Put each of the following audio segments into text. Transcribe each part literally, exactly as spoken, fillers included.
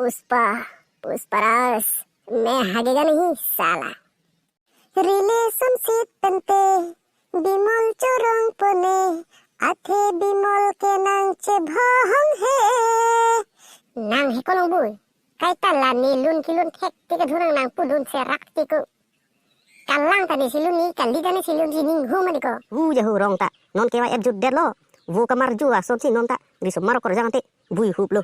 पुष्पा, पुष्पराज, मैं हगेगा नहीं साला। Relationship pen te Bimol chorong pone, athe Bimol ke nangchebhong he. Nang he ko Longbui, kaita la ne lun kelun thektik adhunang nangpudun serak tiko. Kalang ta ne si lun ni, kali ta ne si lun si, ningho mati ko. Hu jahu rong ta, non K Y F jutdetlo. Vo kamarju asonsi non ta risomar okorjang ante buihuplo.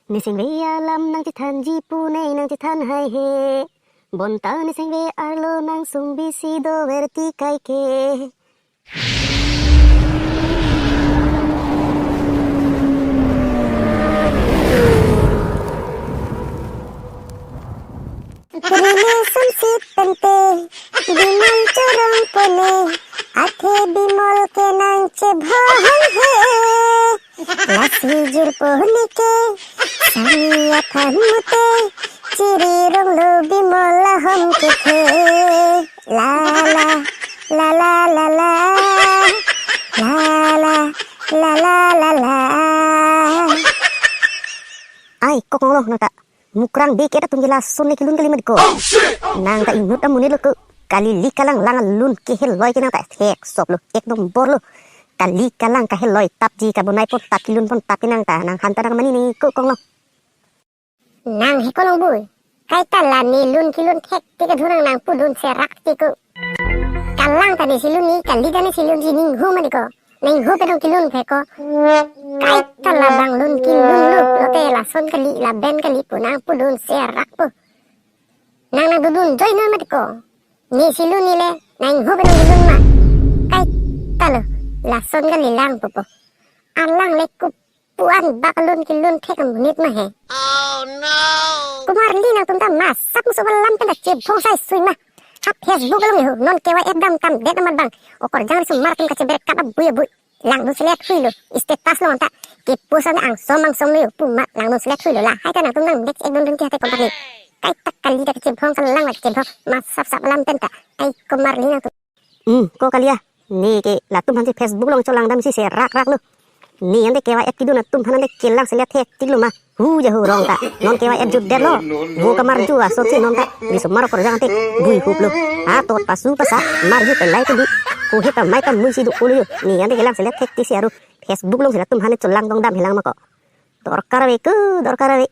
Nesengve alam nangchethanji pu ne nangchethan haihe. Bonta nesengve arlo nangsung bisi doverti kaike. Relationship pen te Bimol chorong pone, athe Bimol ke nangchebhong he. Lasi jirpo ne ke sani aphan mute, chiri ronglo Bimol ahom kethe. La la, la la la la, la la, la la la la. Ai, ko Konglo, nang ta mukrang beket atum ke lason ne kelun kali mati ko. Nang ta inut amonit lo ko. Kali li kalang lang lun keheloi ke nang ta theksop lo, ek nombor lo. Kali kalang kaheloi tap ji kabonai pon tap kelun pon tap ke nang ta nang han ta nang mani ne ko Konglo. Nang he ko Longbui, kaita la ne lun kelun thektik adhunang nangpudun serak tiko. Kalang ta ne si lun ni, kali ta ne si lun si, ningho mati ko. Ningho pen ong kelun phe ko. Kaita labang lun kelun lo, lote lason kali, laben kali pu nangpudun serak pu. Nang nangdodun joi non mati ko. Ne si lun ni le, ningho pen ong kelun ma. Kaita lo, lason kali lang pupo. Alang le kup puan bak lun kelun thek amonit ma he. Oh no! Komarli nangtum ta masap musup alam pen ta chebhong sai sui ma. Ha Facebook along ihu, non K Y F dam kam det amat bang. Okorjang risomar atum kacheber kap abui abui. Langdun selet hui lo, status along ta. Kepost ante angsom angsom lo yo, pu ma langdun selet hui lo la. Hai ta nangtum nang next ek dun dun ke hate komarli. Kaita kali ta kachebhong kalang la kachebhong. Masap sap alam pen ta. Ai komarli nangtum. Hmm, ko kali ya. Ne ke latum aphan si Facebook along cholang damsi serak rak lo. Ne ante K Y F kedun atum aphan ante kelang selet thektik lo ma. Hu jahu rong ta. Non K Y F jutdetlo. Vo kamarju asonsi non ta risomar okorjang ante buihuplo. Atot pasu pasa marju pelai ke di. Kuhi ta mai ta mui si do kulo yo. Ne ante kelang selet thektik si aru. Facebook along si latum aphan cholang tong dam helang ma ko. Dorkar ave ko, dorkar ave.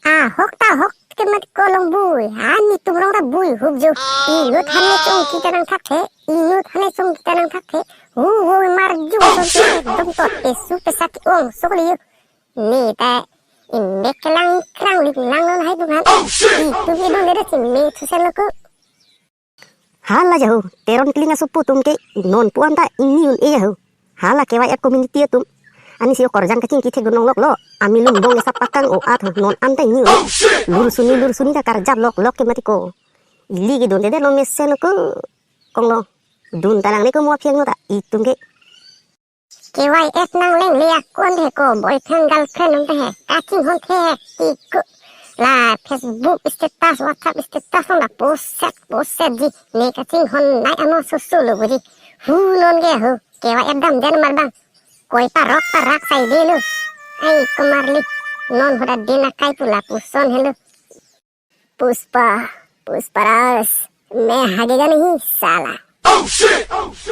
Ahok ta ahok ke mati ko Longbui. Ani tum rong ta buihup jo. Inut aphan ne chongki ta nangthakthe. Inut aphan ne chongki ta nangthakthe. Hu hu marju asonsi ekdom tot pesu pesak ke-ong sok li yo. Ne ta imek kelang krang lik lang non hai tum aphan. Itum idun dede si me thusen lo ko. Hala jahu, Teron Kling asopo atum ke non pu-an ta ingni un-e jahu. Hala K Y F community atum. Ani si okorjang kachingki thekdun longlok lo. Ami lumbong esap pakang o at non an ta ingni un-e. Lur suni lur suni ta karjap lok lok ke mati ko. Ili kedun dede lo mesen ko Konglo. Dun ta lang ne ko mo aphiang no ta itum ke. K Y F nang leng le akon the ko boyfriend girlfriend nang the he. Kachinghon the he tiko. La Facebook status, WhatsApp status nang la post set post set ji. Ne kachinghon nai amo susu lo ji. Hu non ke hu. K Y F dam den mar bang. Koi parok parak sai de lo. Ai komarli. Non hoda din akai pu lapuson he lo. Pushpa, पुष्पराज, मैं हगेगा नहीं साला।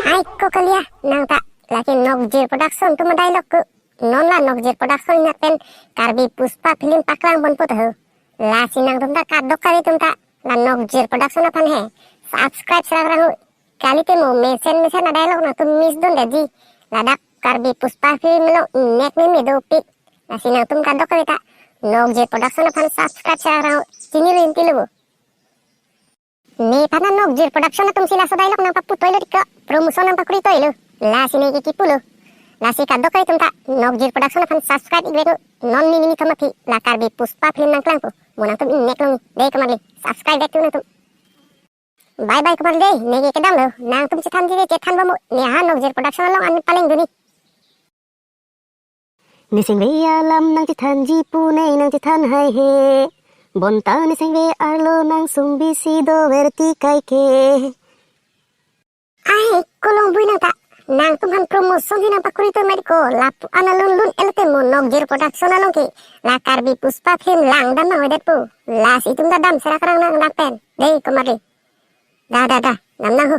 Hai ko kali ya, nang ta lake Nokjir Production atum adai lok ko. Non la Nokjir Production inat pen Karbi Pushpa film paklang ponpo ta ho. Lasi nangtum ta kadokave atum ta la Nokjir Production aphan he subscribe serak rang ho. Kalite mo mesen mesen adai lok nangtum miss dun deji. Ladak Karbi Pushpa film along ingnek meme dopik. Lasi nangtum kadokave ta Nokjir Production aphan subscribe serak rang ho. Chini rinti lo bo. Nephan Nokjir Production atum si laso dialogue nangpapu toi lo tiko, promotion nangpakri toi lo. Lasi ne ke kipu lo. Lasi kadokave atum ta Nokjir Production aphan subscribe ik vek non nini ni thom aphi la Karbi Pushpa film nangklangpo. Mo nangtum ingnek longji. Dei komarli. Subscribe vek tu nangtum. Bye bye komarli dei. Ne ke kedam lo. Nangtum chethan ji ke chethan bom mo. Ne ha Nokjir Production along an paleng dun ni. Nesengve alam nangchethanji pu ne nangchethan haihe. Bonta nesengve arlo nangsung bisi doverti kaike. Ai, ko Longbui nang ta. Nangtum aphan promotion si nangpakuri to mati ko, lapu-an alun lun elote mo Nokjir Production along ke, la Karbi Pushpa film langdam nang odet po. Lasi itum ta dam serak rang nang dangpen. Dei, komarli. Da, da, da, nam nang ho.